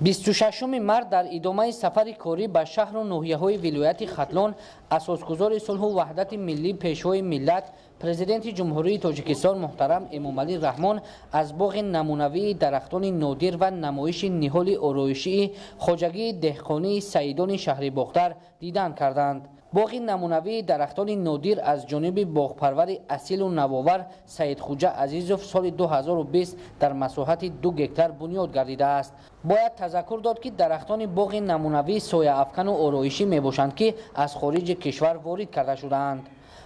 26 март дар идомаи сафари корӣ ба шаҳру ноҳияҳои вилояти Хатлон асосгузори сулҳу ваҳдати миллӣ, пешвои миллат, президенти Ҷумҳурии Тоҷикистон муҳтарам Эмомалӣ Раҳмон аз боғи намунавии дарахтони нодир ва намоиши ниҳоли ороишии хоҷагии деҳқонии Саидони шаҳри Бохтар дидан карданд. Боғи намунавии дарахтони нодир аз ҷониби боғпарвари асилу навовар Саидхуҷа Азизов соли 2020 дар масоҳати 2 гектар бунёд гардидааст. Бояд тазаккур дод, ки дарахтони боғи намунавии сояафкану ороишӣ мебошанд, ки аз хориҷи кишвар ворид карда шудаанд.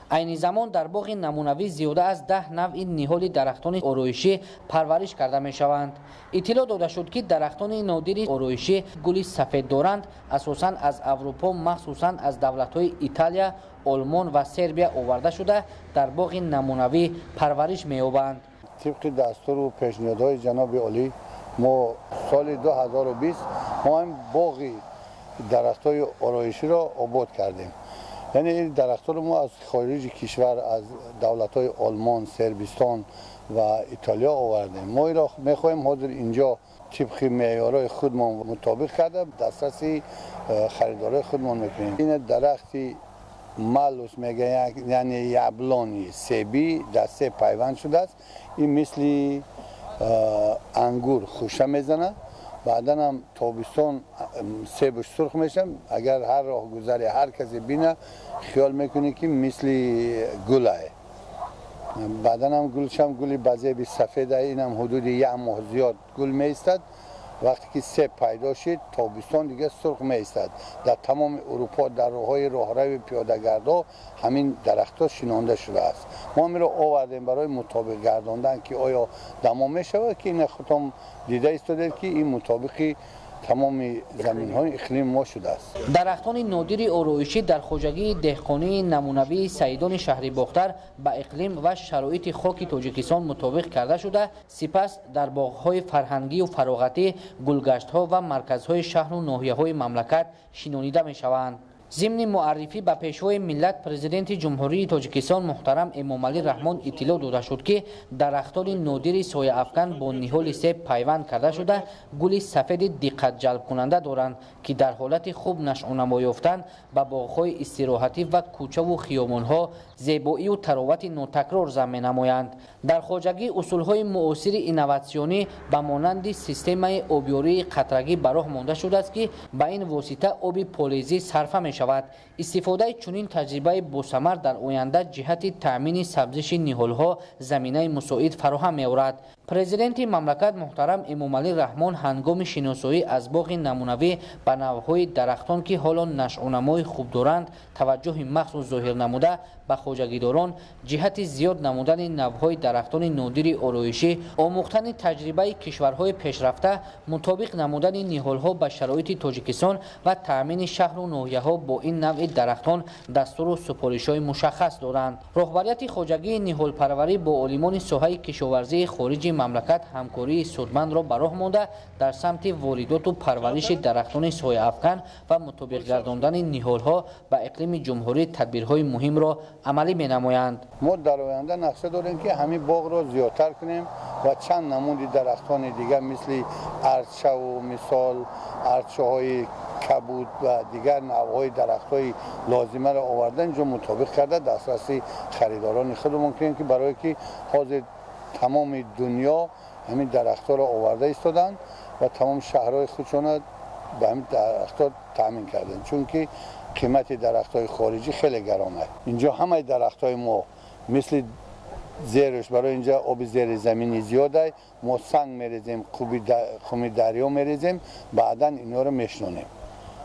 Айни замон дар боғи намунавӣ зиёда аз 10 навъи ниҳоли дарахтони ороишӣ парвариш карда мешаванд. Иттилоъ дода шуд, ки дарахтони нодири ороишӣ гули сафед доранд, асосан аз Аврупо, махсусан аз давлатҳои Италия, Олмон ва Сербия оварда шуда, дар боғи намунавӣ парвариш меёбанд. Тибқи дастуру пешниҳодҳои ҷаноби олӣ мо соли 2020 мо ҳам боғи дарахтҳои ороиширо обод кардем. Яъне ин дарахтҳоро мо аз хориҷи кишвар, аз давлатҳои Олмон, Сербистон ва Италия овардем. Мо инро мехоҳем ҳозир инҷо тибқи меъёрҳои худмон мутобиқ карда дастраси харидорҳои худмон мекунем. Ин дарахти малус мегӯянд, яъне яблони себӣ дар се пайванд шудааст. Ин мисли ангур хуша мезанад. Баъдан ҳам тобистон себаш сурх мешавад. Агар ҳар роҳгузаре ҳар касе бина, хиёл мекунӣ, ки мисли гулае. Баъдан ҳам гулшам гули базеби сафеда, инам ҳудуди як моҳ зиёд гул меистад. Вақте ки себ пайдо шид, тобистон дига сурх меистад. Дар тамоми Урупо дар роҳҳои роҳрави пиёдагардҳо ҳамин дарахтҳо шинонда шудааст. Мо ҳаминро овардем барои мутобиқ гардондан, ки оё дамо мешавад, ки ина худтон дида истодед, ки ин мутобиқи тамоми заминҳои иқлими мо шудааст. Дарахтони нодири ороишӣ дар хоҷагии деҳқонии намунавии Саидони шаҳри Бохтар ба иқлим ва шароити хоки Тоҷикистон мутобиқ карда шуда, сипас дар боғҳои фарҳангию фароғатӣ, гулгаштҳо ва марказҳои шаҳру ноҳияҳои мамлакат шинонида мешаванд. Зимни муаррифӣ ба пешвои миллат, президенти Ҷумҳурии Тоҷикистон муҳтарам Эмомалӣ Раҳмон иттилоъ дода шуд, ки дарахтони нодири сояафкан бо ниҳоли себ пайванд карда шуда, гули сафеди диққатҷалбкунанда доранд, ки дар ҳолати хуб нашъунамо ёфтан ба боғҳои истироҳатӣ ва кӯчаву хиёбонҳо зебоию таровати нотакрор зам менамоянд. Дар хоҷагӣ усулҳои муосири инноватсионӣ ба монанди системаи обёрии қатрагӣ ба роҳ монда шудааст, ки ба ин восита оби полезӣ сарфа мешавад. Истифодаи чунин таҷрибаи босамар дар оянда ҷиҳати таъмини сабзиши ниҳолҳо заминаи мусоид фароҳам меорад. Президенти мамлакат муҳтарам Эмомалӣ Раҳмон ҳангоми шиносоӣ аз боғи намунавӣ ба навъҳои дарахтон, ки ҳоло нашъунамои хуб доранд, таваҷҷӯҳи махсус зоҳир намуда, ба хоҷагидорон ҷиҳати зиёд намудани навъҳои дарахтони нодири ороишӣ, омӯхтани таҷрибаи кишварҳои пешрафта, мутобиқ намудани ниҳолҳо ба шароити Тоҷикистон ва таъмини шаҳру ноҳияҳо бо ин навъи дарахтон дастуру супоришҳои мушаххас доранд. Роҳбарияти хоҷагии ниҳолпарварӣ бо олимони соҳаи кишоварзии хориҷи мамлакат ҳамкории судмандро ба роҳ монда, дар самти воридоту парвариши дарахтони сояафкан ва мутобиқ гардондани ниҳолҳо ба иқлими ҷумҳурӣ тадбирҳои муҳимро амалӣ менамоянд. Мо дар оянда нақша дорем, ки ҳамин боғро зиёдтар кунем ва чанд намуди дарахтони дигар, мисли арчаву мисол арчаҳои кабуд ва дигар навъҳои дарахтҳои лозимаро оварда инҷо мутобиқ карда дастраси харидорони худмон кунем, ки барое ки ҳозир тамоми дунё ҳамин дарахтҳоро оварда истоданд ва тамоми шаҳрҳои худшона ба ҳамин дарахтҳо таъмин карданд, чунки қимати дарахтҳои хориҷӣ хеле гарон аст. Инҷо ҳамаи дарахтҳои мо мисли зерш, барои инҷа оби зеризаминӣ зиёд аст, мо санг мерезем, хуми дарё мерезем, баъдан инҳоро мешинонем.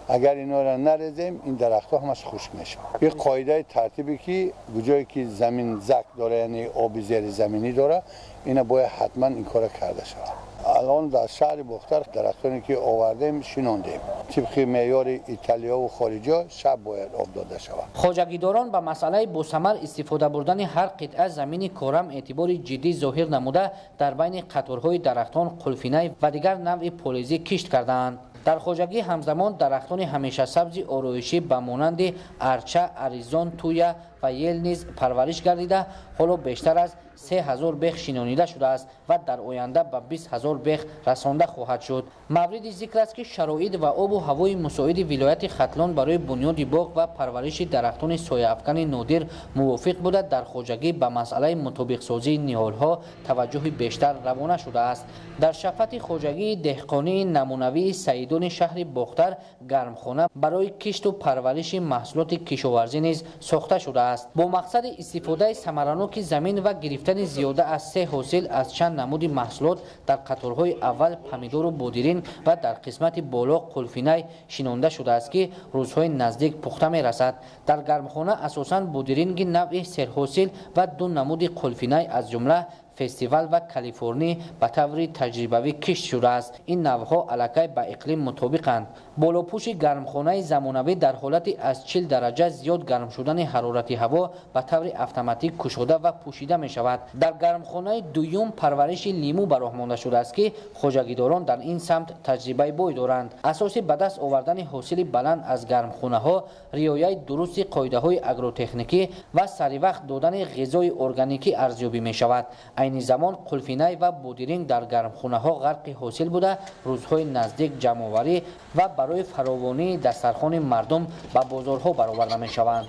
Агар инҳоро нарезем, ин дарахтҳо ҳамаш хушк мешавад. Ин қоидаи тартибе, ки ҷое ки замин зак дора, яъне оби зеризаминӣ дора, ина бояд ҳатман ин кора карда шавад. Алон дар шаҳри Бохтар дарахтоне ки овардем, шинондем. Тибқи меъёри Италияву хориҷиҳо шаб бояд об дода шавад. Хоҷагидорон ба масъалаи босамар истифода бурдани ҳар қитъа замини корам эътибори ҷиддӣ зоҳир намуда, дар байни қаторҳои дарахтон қулфинай ва дигар навъи полезӣ кишт кардаанд. Дар хоҷагӣ ҳамзамон дарахтони ҳамешасабзи ороишӣ ба монанди арча, аризон, туя, ва ел низ парвариш гардида, ҳоло бештар аз 3000 бех шинонида шудааст ва дар оянда ба 20 000 бех расонда хоҳад шуд. Мавриди зикр аст, ки шароит ва обу ҳавои мусоиди вилояти Хатлон барои бунёди боғ ва парвариши дарахтони сояафкани нодир мувофиқ буда, дар хоҷагӣ ба масъалаи мутобиқсозии ниҳолҳо таваҷҷӯҳи бештар равона шудааст. Дар шафати хоҷагии деҳқонии намунавии Саидони шаҳри Бохтар гармхона барои кишту парвариши маҳсулоти кишоварзӣ низ сохта шудааст. Бо мақсади истифодаи самараноки замин ва гирифтани зиёда аз 3 ҳосил аз чанд намуди маҳсулот дар қаторҳои аввал помидору бодиринг ва дар қисмати боло қулфинай шинонда шудааст, ки рӯзҳои наздик пухта мерасад. Дар гармхона асосан бодиринги навъи серҳосил ва 2 намуди қулфинай аз ҷумла фестивал ва Калифорнӣ ба таври таҷрибавӣ кишт шудааст. Ин навъҳо аллакай ба иқлим мутобиқанд. Болопӯши гармхонаи замонавӣ дар ҳолати аз 40 дараҷа зиёд гарм шудани ҳарорати ҳаво ба таври автоматик кушода ва пӯшида мешавад. Дар гармхонаи дуюм парвариши лимӯ ба роҳ монда шудааст, ки хоҷагидорон дар ин самт таҷрибаи бой доранд. Асоси ба даст овардани ҳосили баланд аз гармхонаҳо риояи дурусти қоидаҳои агротехникӣ ва саривақт додани ғизои органикӣ арзёбӣ мешавад. Айни замон қулфинай ва бодиринг дар гармхонаҳо ғарқи ҳосил буда, рӯзҳои наздик ҷамъоварӣ ва барои фаровонии дастархони мардум ба бозорҳо бароварда мешаванд.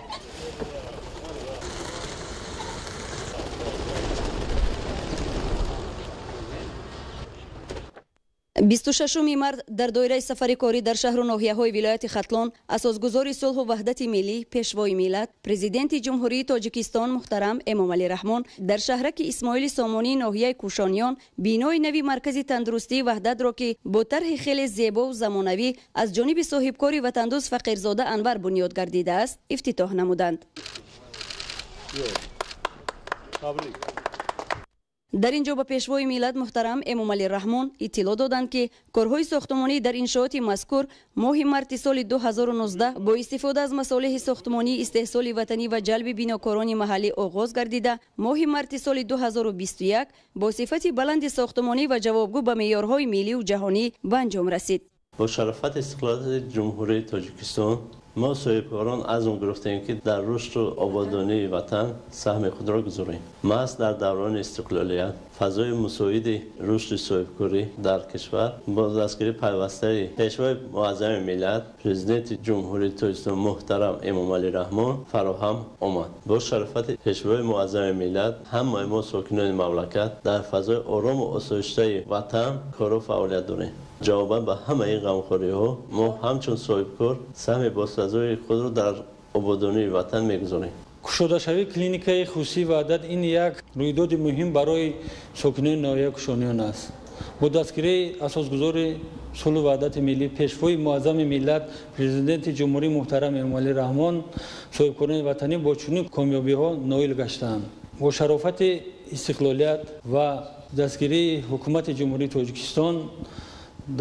26 март дар доираи сафари корӣ дар шаҳру ноҳияҳои вилояти Хатлон асосгузори сулҳу ваҳдати миллӣ, пешвои миллат, президенти Ҷумҳурии Тоҷикистон муҳтарам Эмомалӣ Раҳмон дар шаҳраки Исмоили Сомонии ноҳияи Кӯшониён бинои нави маркази тандурустии Ваҳдатро, ки бо тарҳи хеле зебову замонавӣ аз ҷониби соҳибкори ватандӯст Фақирзода Анвар бунёд гардидааст, ифтитоҳ намуданд. Дар ин ҷо ба пешвои миллат муҳтарам Эмомалӣ Раҳмон иттилоъ доданд, ки корҳои сохтмонӣ дар иншооти мазкур моҳи марти соли 2019 бо истифода аз масолеҳи сохтмонии истеҳсоли ватанӣ ва ҷалби бинокорони маҳаллӣ оғоз гардида, моҳи марти соли 2021 бо сифати баланди сохтмонӣ ва ҷавобгӯ ба меъёрҳои миллию ҷаҳонӣ ба анҷом расид. Бо шарофати истиқлолияти Ҷумҳурии Тоҷикистон мо соҳибкорон азм гирифтем, ки дар рушду ободонии ватан саҳми худро гузорем. Маҳз дар даврони истиқлолият фазои мусоиди рушди соҳибкорӣ дар кишвар бо дастгирии пайвастаи пешвои муаззами миллат, президенти Ҷумҳурии Тоҷикистон муҳтарам Эмомалӣ Раҳмон фароҳам омад. Бо шарофати пешвои муаззами миллат ҳамаи мо сокинони мамлакат дар фазои орому осоиштаи ватан кору фаъолият дорем. Ҷавобан ба ҳамаи ин ғамхориҳо мо ҳамчун соҳибкор саҳми босазои худро дар ободонии ватан мегузорем. Кушодашавии клиникаи хусусии Ваҳдат ин як рӯйдоди муҳим барои сокинони ноҳияи Кушониён аст. Бо дастгирии асосгузори сулҳу ваҳдати миллӣ, пешвои муаззами миллат, президенти Ҷумҳурии муҳтарам Эмомалӣ Раҳмон соҳибкорони ватанӣ бо чунин комёбиҳо ноил гаштаанд. Бо шарофати истиқлолият ва дастгирии ҳукумати Ҷумҳурии Тоҷикистон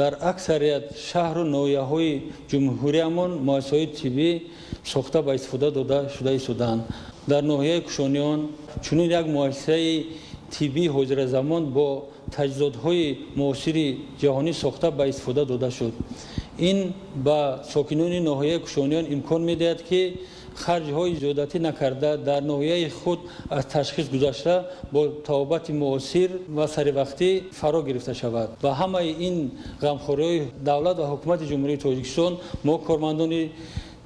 дар аксарият шаҳру ноҳияҳои ҷумҳуриямон муассисаҳои тиббӣ сохта ба истифода дода шуда истодаанд. Дар ноҳияи Кушониён чунин як муассисаи тиббии ҳозиразамон бо таҷҳизотҳои муосири ҷаҳонӣ сохта ба истифода дода шуд. Ин ба сокинони ноҳияи Кушониён имкон медиҳад, ки харҷҳои зиёдатӣ накарда дар ноҳияи худ аз ташхис гузашта бо табобати муосир ва саривақтӣ фаро гирифта шавад. Ва ҳамаи ин ғамхориҳои давлат ва ҳукумати Ҷумҳурии Тоҷикистон мо кормандони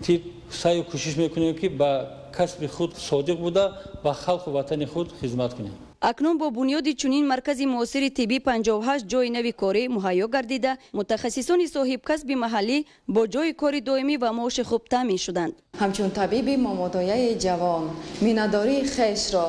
тиб саъю кӯшиш мекунем, ки ба касби худ содиқ буда ба халқу ватани худ хизмат кунем. Акнун бо бунёди чунин маркази муосири тиббӣ 58 ҷойи нави корӣ муҳайё гардида, мутахассисони соҳибкасби маҳаллӣ бо ҷойи кори доимӣ ва маоши хуб таъмин шуданд. Ҳамчун табиби момодояи ҷавон миннатдории хешро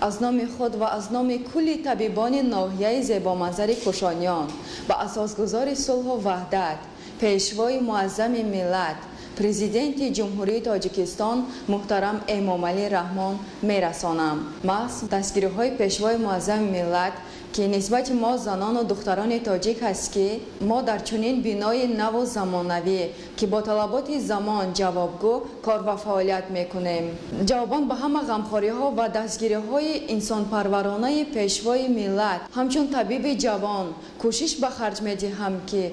аз номи худ ва аз номи кулли табибони ноҳияи зебоманзари Кушониён ба асосгузори сулҳу ваҳдат, пешвои муаззами миллат, президенти Ҷумҳурии Тоҷикистон муҳтарам Эмомалӣ Раҳмон мерасонам. Маҳз дастгириҳои пешвои муаззами миллат, ки нисбати мо занону духтарони тоҷик ҳаст, ки мо дар чунин бинои наву замонавӣ, ки бо талаботи замон ҷавобгӯ кор ва фаъолият мекунем. Ҷавобан ба ҳама ғамхориҳо ва дастгириҳои инсонпарваронаи пешвои миллат, ҳамчун табиби ҷавон кӯшиш ба харҷ медиҳам, ки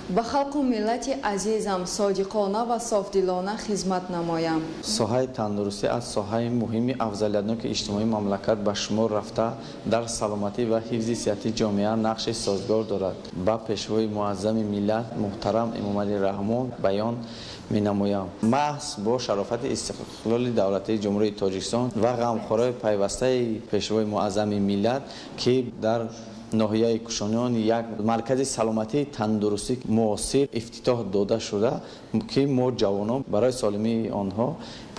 Ба халқу миллати азизам содиқона ва софдилона хизмат намоям. Соҳаи тандурустӣ аз соҳаи муҳими афзалиятноки иҷтимоии мамлакат ба шумор рафта, дар саломатӣ ва ҳифзи сиҳати ҷомеа нақши созгор дорад. Ба Пешвои муаззами миллат муҳтарам Эмомалӣ Раҳмон баён менамоям. Маҳз бо шарофати истиқлоли давлатии Ҷумҳурии Тоҷикистон ва ғамхориҳои пайвастаи Пешвои муаззами миллат, ки дар ноҳияи Кушониён як маркази саломатии тандурустӣ муосир ифтитоҳ дода шуда, ки мо ҷавонон барои солимии онҳо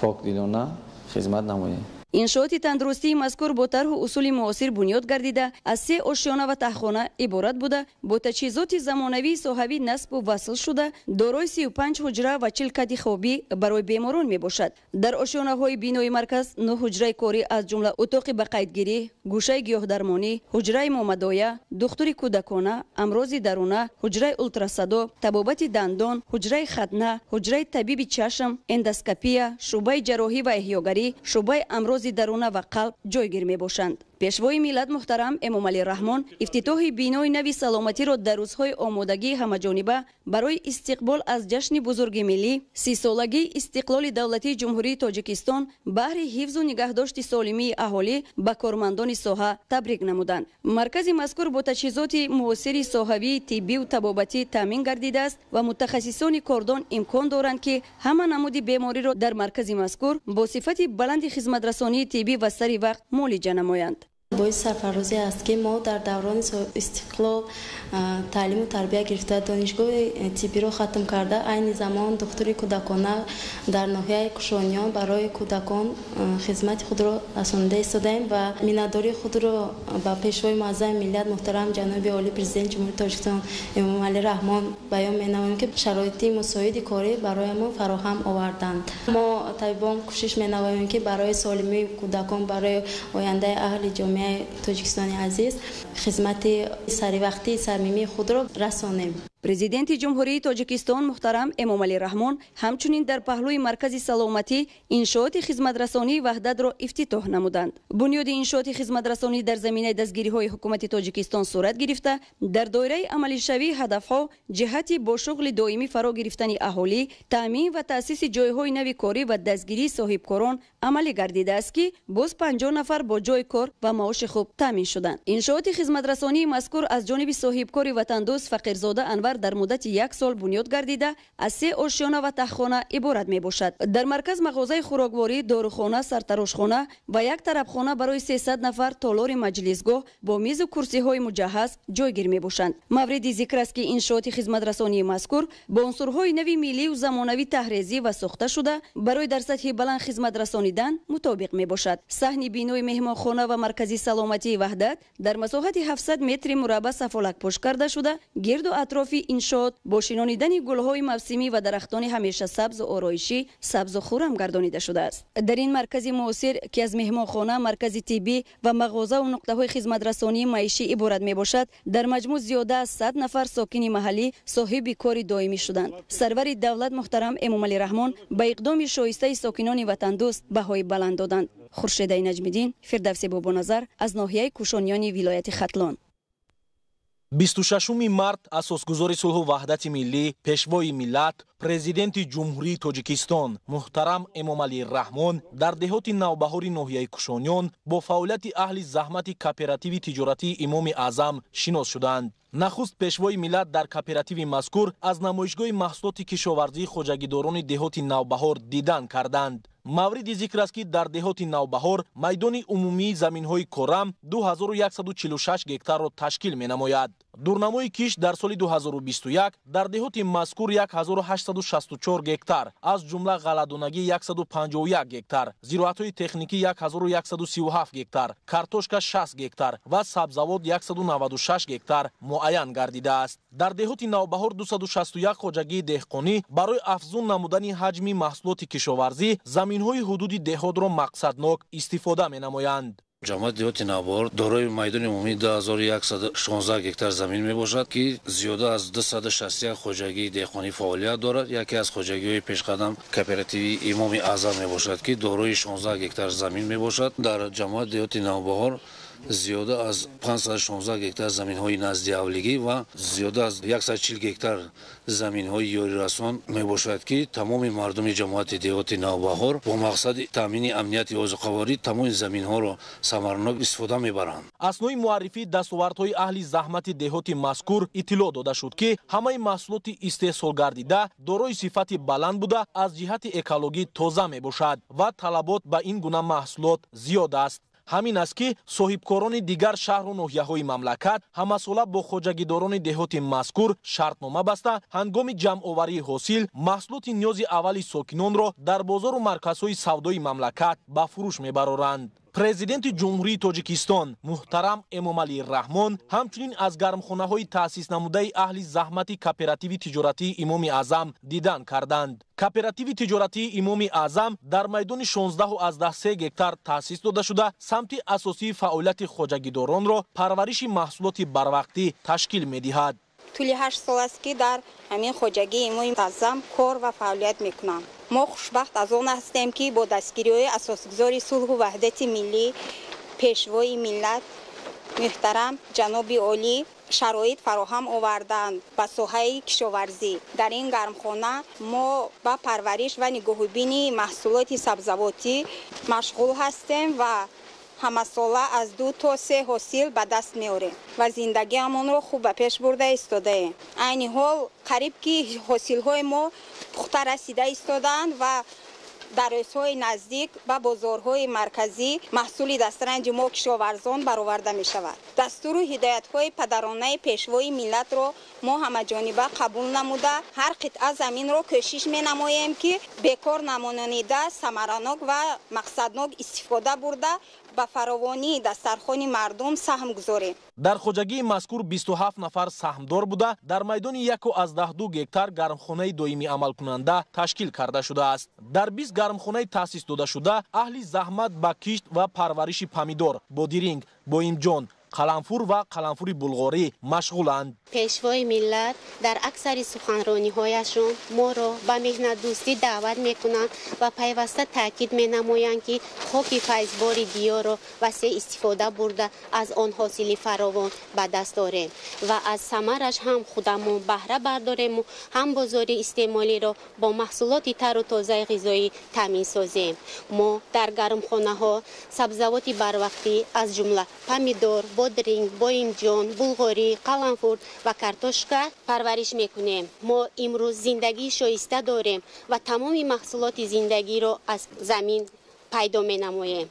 покдилона хизмат намоем. Иншооти тандурустии мазкур бо тарҳу усули муосир бунёд гардида, аз се ошёна ва таҳхона иборат буда, бо таҷҳизоти замонавии соҳавӣ насбу васл шуда, дорои 35 ҳуҷра ва 40 кади хобӣ барои беморон мебошад. Дар ошёнаҳои бинои марказ 9 ҳуҷраи корӣ, аз ҷумла утоқи ба қайдгирӣ, гӯшаи гиёҳдармонӣ, ҳуҷраи момадоя, духтури кӯдакона, амрози даруна, ҳуҷраи ултрасадо, табобати дандон, ҳуҷраи хатна, ҳуҷраи табиби чашм, эндоскопия, шӯъбаи ҷарроҳӣ ва эҳёгарӣ, шӯъбаи амрози даруна ва қалб ҷойгир мебошанд. Пешвои миллат муҳтарам Эмомалӣ Раҳмон ифтитоҳи бинои нави саломатиро дар рӯзҳои омодагии ҳамаҷониба барои истиқбол аз ҷашни бузурги миллӣ, 30-солагии истиқлоли давлатии Ҷумҳурии Тоҷикистон, баҳри ҳифзу нигаҳдошти солимии аҳолӣ ба кормандони соҳа табрик намуданд. Маркази мазкур бо таҷҳизоти муосири соҳавии тиббиву табобатӣ таъмин гардидааст ва мутахассисони кордон имкон доранд, ки ҳама намуди бемориро дар маркази мазкур бо сифати баланди хизматрасонии тиббӣ ва сари вақт муолиҷа намоянд. Боиси сарфарозӣ аст, ки мо дар даврони истиқлол таълиму тарбия гирифта, донишгоҳи тиббиро хатм карда, айни замон духтури кӯдакона дар ноҳияи Кушониён барои кӯдакон хизмати худро расонида истодаем ва миннатдории худро ба Пешвои муаззами миллат муҳтарам ҷаноби олӣ, Президенти Ҷумҳурии Тоҷикистон Эмомалӣ Раҳмон баён менамоем, ки шароити мусоиди корӣ бароямон фароҳам оварданд. Мо табибон кӯшиш менамоем, ки барои солимии кӯдакон, барои ояндаи аҳли ҷомеа Тоҷикистони азиз хизмати саривақтии самимии худро расонем. Президенти Ҷумҳурии Тоҷикистон муҳтарам Эмомалӣ Раҳмон ҳамчунин дар паҳлӯи маркази саломатӣ иншооти хизматрасонии Ваҳдатро ифтитоҳ намуданд. Бунёди иншооти хизматрасонӣ дар заминаи дастгириҳои ҳукумати Тоҷикистон сурат гирифта, дар доираи амалишавии ҳадафҳо ҷиҳати бо шуғли доимӣ фаро гирифтани аҳолӣ, таъмин ва таъсиси ҷойҳои нави корӣ ва дастгирии соҳибкорон амалӣ гардидааст, ки боз 50 нафар бо ҷойи кор ва маоши хуб таъмин шуданд. Иншооти хизматрасонии мазкур аз ҷониби соҳибкори ватандӯст Фақирзода Анвар дар муддати як сол бунёд гардида, аз се ошёна ва таҳхона иборат мебошад. Дар марказ мағозаи хӯрокворӣ, дорухона, сартарошхона ва як тарабхона барои 300 нафар, толори маҷлисгоҳ бо мизу курсиҳои муҷаҳҳаз ҷойгир мебошанд. Мавриди зикр аст, ки иншооти хизматрасонии мазкур бо унсурҳои нави миллию замонавӣ таҳрезӣ ва сохта шуда, барои дар сатҳи баланд хизмат расонидан мутобиқ мебошад. Саҳни бинои меҳмонхона ва маркази саломатии Ваҳдат дар масоҳати 700 метри мураббаъ сафолакпӯш карда шуда, гирду атрофи иншоот бо шинонидани гулҳои мавсимӣ ва дарахтони ҳамеша сабзу ороишӣ сабзу хуррам гардонида шудааст. Дар ин маркази муосир, ки аз меҳмонхона, маркази тиббӣ ва мағозаву нуқтаҳои хизматрасонии маишӣ иборат мебошад, дар маҷмӯъ зиёда аз 100 нафар сокини маҳаллӣ соҳиби кори доимӣ шуданд. Сарвари давлат муҳтарам Эмомалӣ Раҳмон ба иқдоми шоистаи сокинони ватандӯст баҳои баланд доданд. Хуршедаи Наҷмиддин, Фирдавси Бобоназар аз ноҳияи Кушониёни вилояти Хатлон. 26 март асосгузори сулҳу ваҳдати миллӣ, Пешвои миллат, Президенти Ҷумҳурии Тоҷикистон муҳтарам Эмомалӣ Раҳмон дар деҳоти Навбаҳори ноҳияи Кушониён бо фаъолияти аҳли заҳмати кооперативи тиҷоратии Имоми Аъзам шинос шуданд. Нахуст Пешвои миллат дар кооперативи мазкур аз намоишгоҳи маҳсулоти кишоварзии хоҷагидорони деҳоти Навбаҳор дидан карданд. Мавриди зикр аст, ки дар деҳоти Навбаҳор майдони умумии заминҳои корам 2146 гектарро ташкил менамояд. Дурнамои кишт дар соли 2021 дар деҳоти мазкур 1864 гектар, аз ҷумла ғалладонагӣ 151 гектар, зироатҳои техникӣ 1137 гектар, картошка 60 гектар ва сабзавот 196 гектар муайян гардидааст. Дар деҳоти Навбаҳор 261 хоҷагии деҳқонӣ барои афзун намудани ҳаҷми маҳсулоти кишоварзӣ заминҳои ҳудуди деҳотро мақсаднок истифода менамоянд. Ҷамоати деҳоти Навбаҳор дорои майдони умумии 2116 гектар замин мебошад, ки зиёда аз 261 хоҷагии деҳқонӣ фаъолият дорад. Яке аз хоҷагиҳои пешқадам кооперативи Имоми Аъзам мебошад, ки дорои 16 гектар замин мебошад. Дар ҷамоати деҳоти Навбаҳор Зиёда аз 516 гектар заминҳои наздиҳавлигӣ ва зиёда аз 140 гектар заминҳои ёрирасон мебошад, ки тамоми мардуми ҷамоати деҳоти Навбаҳор бо мақсади таъмини амнияти озуқаворӣ тамоми заминҳоро самаранок истифода мебаранд. Аснои муаррифии дастовардҳои аҳли заҳмати деҳоти мазкур иттилоъ дода шуд, ки ҳамаи маҳсулоти истеҳсолгардида дорои сифати баланд буда, аз ҷиҳати экологӣ тоза мебошад ва талабот ба ин гуна маҳсулот зиёд аст. Ҳамин аст, ки соҳибкорони дигар шаҳру ноҳияҳои мамлакат ҳамасола бо хоҷагидорони деҳоти мазкур шартнома баста, ҳангоми ҷамъоварии ҳосил маҳсулоти ниёзи аввали сокинонро дар бозору марказҳои савдои мамлакат ба фурӯш мебароранд. Президенти Ҷумҳурии Тоҷикистон муҳтарам Эмомалӣ Раҳмон ҳамчунин аз гармхонаҳои таъсис намудаи аҳли заҳмати кооперативи тиҷоратии Имоми Аъзам дидан карданд. Кооперативи тиҷоратии Имоми Аъзам дар майдони 16,3 гектар таъсис дода шуда, самти асосии фаъолияти хоҷагидоронро парвариши маҳсулоти барвақтӣ ташкил медиҳад. Тӯли 8 сол аст, ки дар ҳамин хоҷагии Имоми Аъзам кор ва фаъолият мекунам. Мо хушбахт аз он ҳастем, ки бо дастгириҳои асосгузори сулҳу ваҳдати миллӣ, пешвои миллат муҳтарам ҷаноби олӣ шароит фароҳам оварданд ба соҳаи кишоварзӣ. Дар ин гармхона мо ба парвариш ва нигоҳубини маҳсулоти сабзавотӣ машғул ҳастем ва ҳамасола аз 2 то 3 ҳосил ба даст меорем ва зиндагиамонро хуб ба пеш бурда истодаем. Айни ҳол қариб ки ҳосилҳои мо пухта расида истодаанд ва дар рӯзҳои наздик ба бозорҳои марказӣ маҳсули дастранҷи мо кишоварзон бароварда мешавад. Дастуру ҳидоятҳои падаронаи пешвои миллатро мо ҳамаҷониба қабул намуда, ҳар қитъа заминро кӯшиш менамоем, ки бекор намононида, самаранок ва мақсаднок истифода бурда, ба фаровонии дастархони мардум саҳм гузорем. Дар хоҷагии мазкур 27 нафар саҳмдор буда, дар майдони 1,2 гектар гармхонаи доимӣ амалкунанда ташкил карда шудааст. Дар 20 гармхонаи таъсис додашуда аҳли заҳмат ба кишт ва парвариши помидор, бодиринг, боимҷон, қаламфур ва қаламфури булғорӣ машғуланд. Пешвои миллат дар аксари суханрониҳояшон моро ба меҳнатдӯстӣ даъват мекунанд ва пайваста таъкид менамоянд, ки хоки файзбори диёрро васеъ истифода бурда, аз он ҳосили фаровон ба даст орем ва аз самараш ҳам худамон баҳра бардорему ҳам бозори истеъмолиро бо маҳсулоти тару тозаи ғизоӣ таъмин созем. Мо дар гармхонаҳо сабзавоти барвақтӣ аз ҷумла помидор, бодринг, боимҷон, булғорӣ, қаламфур ва картошка парвариш мекунем. Мо имрӯз зиндагии шоиста дорем ва тамоми маҳсулоти зиндагиро аз замин пайдо менамоем.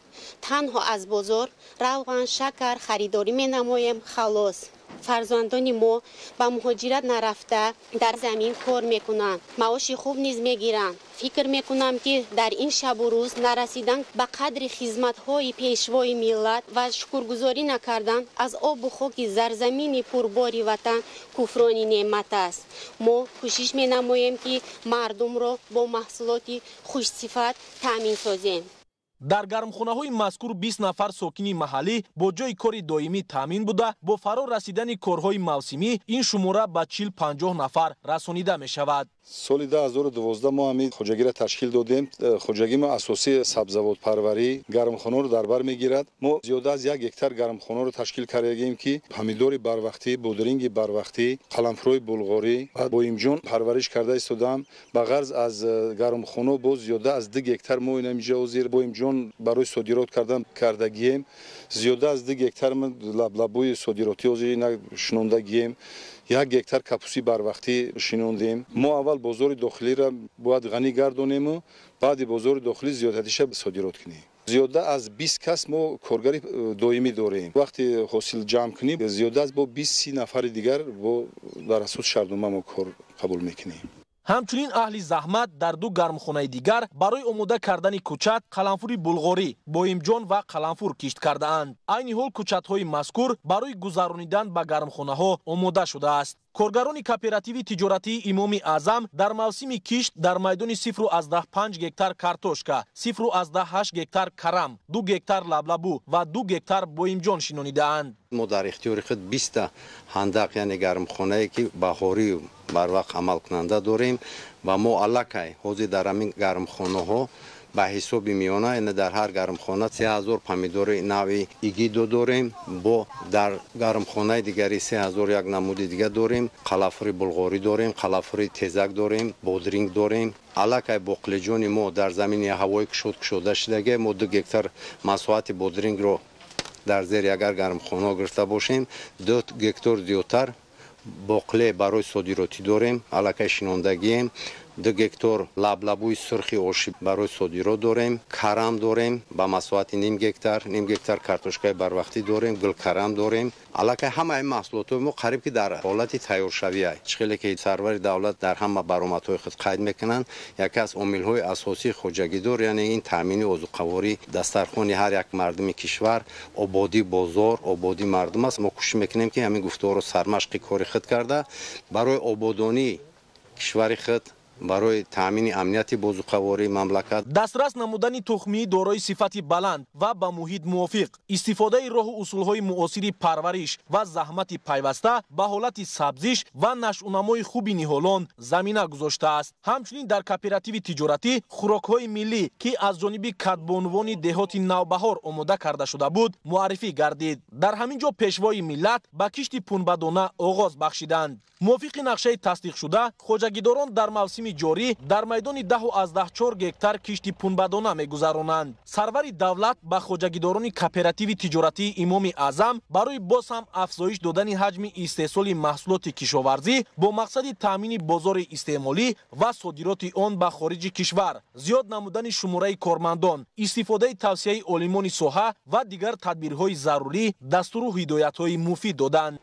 Танҳо аз бозор равған, шакар харидорӣ менамоем, халос. Фарзандони мо ба муҳоҷират нарафта дар замин кор мекунанд, маоши хуб низ мегиранд. Фикр мекунам, ки дар ин шабу рӯз нарасидан ба қадри хизматҳои пешвои миллат ва шукргузорӣ накардан аз обу хоки зарзамини пурбори ватан куфрони неъмат аст. Мо кӯшиш менамоем, ки мардумро бо маҳсулоти хушсифат таъмин созем. Дар гармхонаҳои мазкур 20 нафар сокини маҳаллӣ бо ҷойи кори доимӣ таъмин буда, бо фаро расидани корҳои мавсимӣ ин шумора ба 40-50 нафар расонида мешавад. Соли 2012 мо ҳамин хоҷагиро ташкил додем. Хоҷагии мо асосии сабзавотпарварӣ, гармхонаро дар бар мегирад. Мо зиёда аз 1 гектар гармхонаро ташкил кардагием, ки помидори барвақтӣ, бодринги барвақтӣ, қаламфурои булғорӣ ва боимҷон парвариш карда истодаам. Ба ғарз аз гармхона боз зиёда аз 2 гектар мо инамиҷа ҳозир боимҷон барои содирот кардан кардагием. Зиёда аз 2 гектар лаблабӯи содиротӣ ҳозир ина шинондагием. 1 гектар капуси барвақтӣ шинондем. Мо аввал бозори дохилиро бояд ғанӣ гардонему, баъди бозори дохилӣ зиёдатиша содирот кунем. Зиёда аз 20 кас мо коргари доимӣ дорем. Вақти ҳосил ҷамъ кунем, зиёда аз бо 20-30 нафари дигар бо дар асос шартнома мо кор қабул мекунем. Ҳамчунин аҳли заҳмат дар 2 гармхонаи дигар барои омода кардани кӯчат қаламфури булғорӣ, боимҷон ва қаламфур кишт кардаанд. Айни ҳол кӯчатҳои мазкур барои гузаронидан ба гармхонаҳо омода шудааст. Коргарони кооперативи тиҷоратии Имоми Аъзам дар мавсими кишт дар майдони 0,5 гектар картошка, 0,8 гектар карам, 2 гектар лаблабу ва 2 гектар боимҷон шинонидаанд. Мо дар ихтиёри худ 20 ҳандақ, яъне гармхонае, ки баҳорӣ барвақт амалкунанда дорем ва мо аллакай ҳозир дар ҳамин гармхонаҳо Ба ҳисоби миёна ина дар ҳар гармхона 3000 помидори нави игидо дорем, бо дар гармхонаи дигари 3000 як намуди дига дорем, қалафури булғорӣ дорем, қалафури тезак дорем, бодринг дорем. Аллакай боқлиҷони мо дар замини ҳавои кушод кушода шудаге, мо 2 гектар масоҳати бодрингро дар зери агар гармхона гирифта бошем, 2 гектар зиёдтар боқле барои содиротӣ дорем, аллакай шинондагием. 2 гектар лаблабуи сурхи оши барои содирот дорем, карам дорем ба масоҳати ним гектар, ним гектар картошкаи барвақтӣ дорем, гулкарам дорем. Аллакай ҳамаи маҳсулотҳои мо қариб ки дар ҳолати тайёршавӣ. Чӣ хеле ки сарвари давлат дар ҳама баромадҳои худ қайд мекунанд, яке аз омилҳои асосии хоҷагидор, яъне ин таъмини озуқаворӣ, дастархони ҳар як мардуми кишвар, ободии бозор, ободии мардум аст. Мо кӯшиш мекунем ки ҳамин гуфторро сармашқи кори худ карда барои ободонии кишвари худ, барои таъмини амнияти бозуқавории мамлакат. Дастрас намудани тухмии дорои сифати баланд ва ба муҳит мувофиқ, истифодаи роҳу усулҳои муосири парвариш ва заҳмати пайваста ба ҳолати сабзиш ва нашъунамои хуби ниҳолон замина гузоштааст. Ҳамчунин дар кооперативи тиҷоратӣ хӯрокҳои миллӣ, ки аз ҷониби кадбонувони деҳоти Навбаҳор омода карда шуда буд, муаррифӣ гардид. Дар ҳамин ҷо пешвои миллат ба кишти пунбадона оғоз бахшиданд. Мувофиқи нақшаи тасдиқшуда, хоҷагидорон дар мавсими ҷорӣ дар майдони 10,4 гектар кишти пунбадона мегузаронанд. Сарвари давлат ба хоҷагидорони кооперативи тиҷоратии Имоми Аъзам барои боз ҳам афзоиш додани ҳаҷми истеҳсоли маҳсулоти кишоварзӣ бо мақсади таъмини бозори истеъмолӣ ва содироти он ба хориҷи кишвар, зиёд намудани шумораи кормандон, истифодаи тавсияи олимони соҳа ва дигар тадбирҳои зарурӣ дастуру ҳидоятҳои муфид доданд.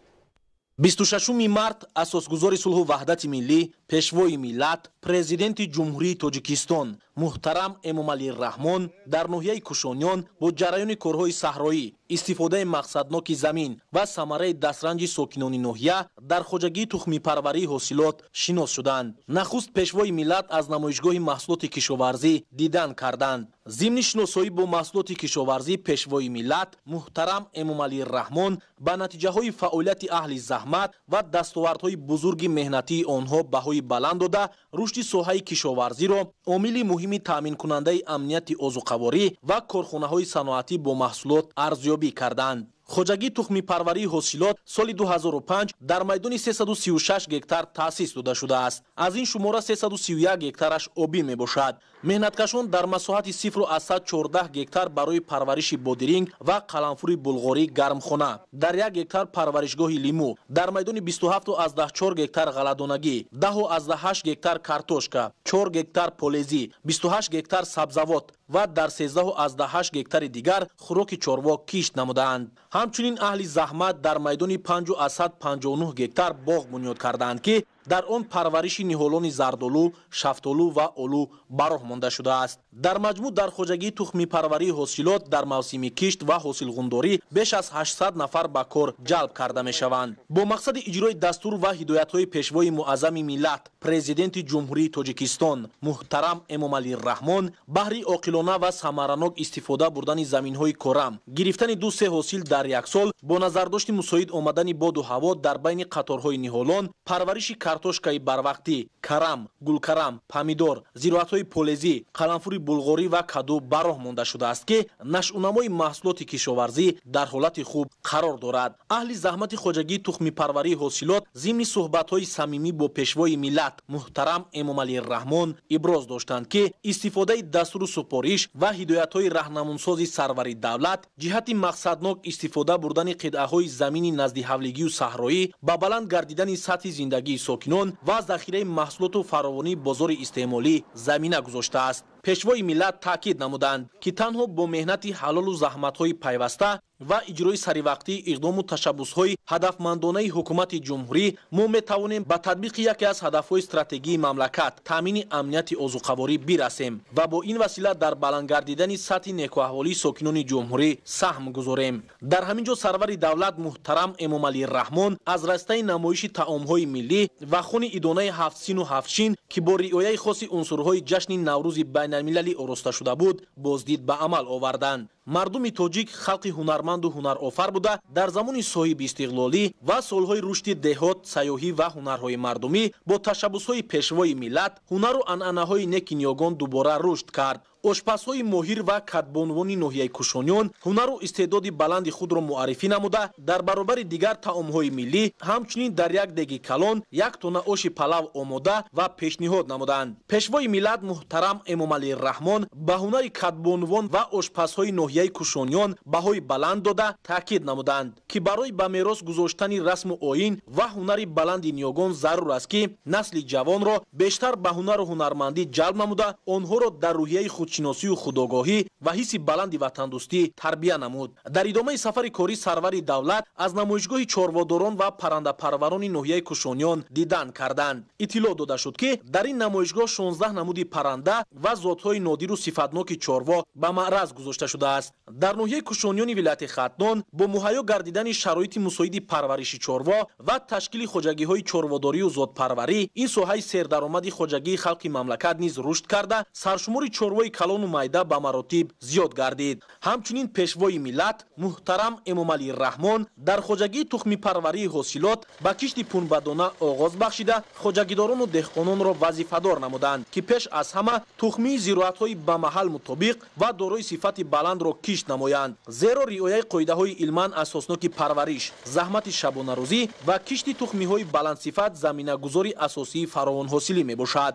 26 март асосгузори сулҳу ваҳдати миллӣ, пешвои миллат, президенти Ҷумҳурии Тоҷикистон муҳтарам Эмомалӣ Раҳмон дар ноҳияи Кушониён бо ҷараёни корҳои саҳроӣ, истифодаи мақсадноки замин ва самараи дастранҷи сокинони ноҳия дар хоҷагии тухмипарварии ҳосилот шинос шуданд. Нахуст пешвои миллат аз намоишгоҳи маҳсулоти кишоварзӣ дидан карданд. Зимни шиносоӣ бо маҳсулоти кишоварзӣ пешвои миллат муҳтарам Эмомалӣ Раҳмон ба натиҷаҳои фаъолияти аҳли заҳмат ва дастовардҳои бузурги меҳнатии онҳо баҳои баланд дода, рушди соҳаи кишоварзиро омили муҳими таъминкунандаи амнияти озуқаворӣ ва корхонаҳои саноатӣ бо маҳсулот арзёбӣ карданд. Хоҷагии тухмипарварии ҳосилот соли 2005 дар майдони 336 гектар таъсис дода шудааст. Аз ин шумора 331 гектараш обӣ мебошад. Меҳнаткашон дар масоҳати 0,14 гектар барои парвариши бодиринг ва қаламфури булғорӣ гармхона, дар 1 гектар парваришгоҳи лимӯ, дар майдони 27,4 гектар ғалладонагӣ, 10,8 гектар картошка, 4 гектар полезӣ, 28 гектар сабзавот ва дар 13,8 гектари дигар хӯроки чорво кишт намудаанд. Ҳамчунин аҳли заҳмат дар майдони 5,59 гектар боғ бунёд кардаанд, ки дар он парвариши ниҳолони зардолу, шафтолу ва олу ба роҳ монда шудааст. Дар маҷмӯъ дар хоҷагии тухмипарварии ҳосилот дар мавсими кишт ва ҳосилғундорӣ беш аз 800 нафар ба кор ҷалб карда мешаванд. Бо мақсади иҷрои дастур ва ҳидоятҳои пешвои муаззами миллат, президенти Ҷумҳурии Тоҷикистон муҳтарам Эмомалӣ Раҳмон баҳри оқилона ва самаранок истифода бурдани заминҳои корам, гирифтани 2-3 ҳосил дар як сол бо назардошти мусоид омадани боду ҳаво дар байни қаторҳои ниҳолон, парвариши картошкаи барвақтӣ, карам, гулкарам, помидор, зироатҳои полезӣ, қаламфури булғорӣ ва каду ба роҳ монда шудааст, ки нашъунамои маҳсулоти кишоварзӣ дар ҳолати хуб қарор дорад. Аҳли заҳмати хоҷагии тухмипарварии ҳосилот зимни суҳбатҳои самимӣ бо пешвои миллат муҳтарам Эмомалӣ Раҳмон иброз доштанд, ки истифодаи дастуру супориш ва ҳидоятҳои раҳнамунсози сарвари давлат ҷиҳати мақсаднок истифода бурдани қитъаҳои замини наздиҳавлигию саҳроӣ ба баланд гардидани сатҳи зиндагии сокинон ва захираи маҳсулоту фаровонии бозори истеъмолӣ замина гузоштааст. Пешвои миллат таъкид намуданд, ки танҳо бо меҳнати ҳалолу заҳматҳои пайваста ва иҷрои саривақтии иқдому ташаббусҳои ҳадафмандонаи ҳукумати ҷумҳурӣ мо метавонем ба татбиқи яке аз ҳадафҳои стратегии мамлакат, таъмини амнияти озуқаворӣ бирасем ва бо ин васила дар баланд гардидани сатҳи некуаҳволии сокинони ҷумҳурӣ саҳм гузорем. Дар ҳамин ҷо сарвари давлат муҳтарам Эмомалӣ Раҳмон аз растаи намоиши таомҳои миллӣ ва хуни идонаи ҳафтсину ҳафтшин, ки бо риояи хоси унсурҳои ҷашни Наврӯзи байналмилалӣ ороста шуда буд, боздид ба амал оварданд. Мардуми тоҷик халқи ҳунарманду ҳунарофар буда, дар замони соҳиби истиқлолӣ ва солҳои рушди деҳот, сайёҳӣ ва ҳунарҳои мардумӣ бо ташаббусҳои пешвои миллат ҳунару анъанаҳои неки ниёгон дубора рушд кард. Ошпазҳои моҳир ва кадбонувони ноҳияи Кушониён ҳунару истеъдоди баланди худро муаррифӣ намуда, дар баробари дигар таомҳои миллӣ ҳамчунин дар як деги калон як тонна оши палав омода ва пешниҳод намуданд. Пешвои миллат муҳтарам Эмомалӣ Раҳмон ба ҳунари кадбонувон ва ошпазҳои ноҳияи Кушониён баҳои баланд дода, таъкид намуданд, ки барои ба мерос гузоштани расму оин ва ҳунари баланди ниёгон зарур аст, ки насли ҷавонро бештар ба ҳунару ҳунармандӣ ҷалб намуда, онҳоро дар рӯҳияи худшиносию худогоҳӣ ва ҳисси баланди ватандӯстӣ тарбия намуд. Дар идомаи сафари корӣ сарвари давлат аз намоишгоҳи чорводорон ва паррандапарварони ноҳияи Кушониён дидан карданд. Иттилоъ дода шуд, ки дар ин намоишгоҳ 16 намуди парранда ва зотҳои нодиру сифатноки чорво ба маъраз гузошта шудааст. Дар ноҳияи Кушониёни вилояти Хатлон бо муҳайё гардидани шароити мусоиди парвариши чорво ва ташкили хоҷагиҳои чорводорию зотпарварӣ ин соҳаи сердаромади хоҷагии халқи мамлакат низ рушд карда, саршумори чорвои калону майда ба маротиб зиёд гардид. Ҳамчунин пешвои миллат муҳтарам Эмомалӣ Раҳмон дар хоҷагии тухмипарварии ҳосилот ба кишти пунбадона оғоз бахшида, хоҷагидорону деҳқононро вазифадор намуданд, ки пеш аз ҳама тухмии зироатҳои ба маҳал мутобиқ ва дорои сифати баландро кишт намоянд. Зеро риояи қоидаҳои илман асосноки парвариш, заҳмати шабонарӯзӣ ва кишти тухмиҳои баландсифат заминагузори асосии фаровонҳосилӣ мебошад.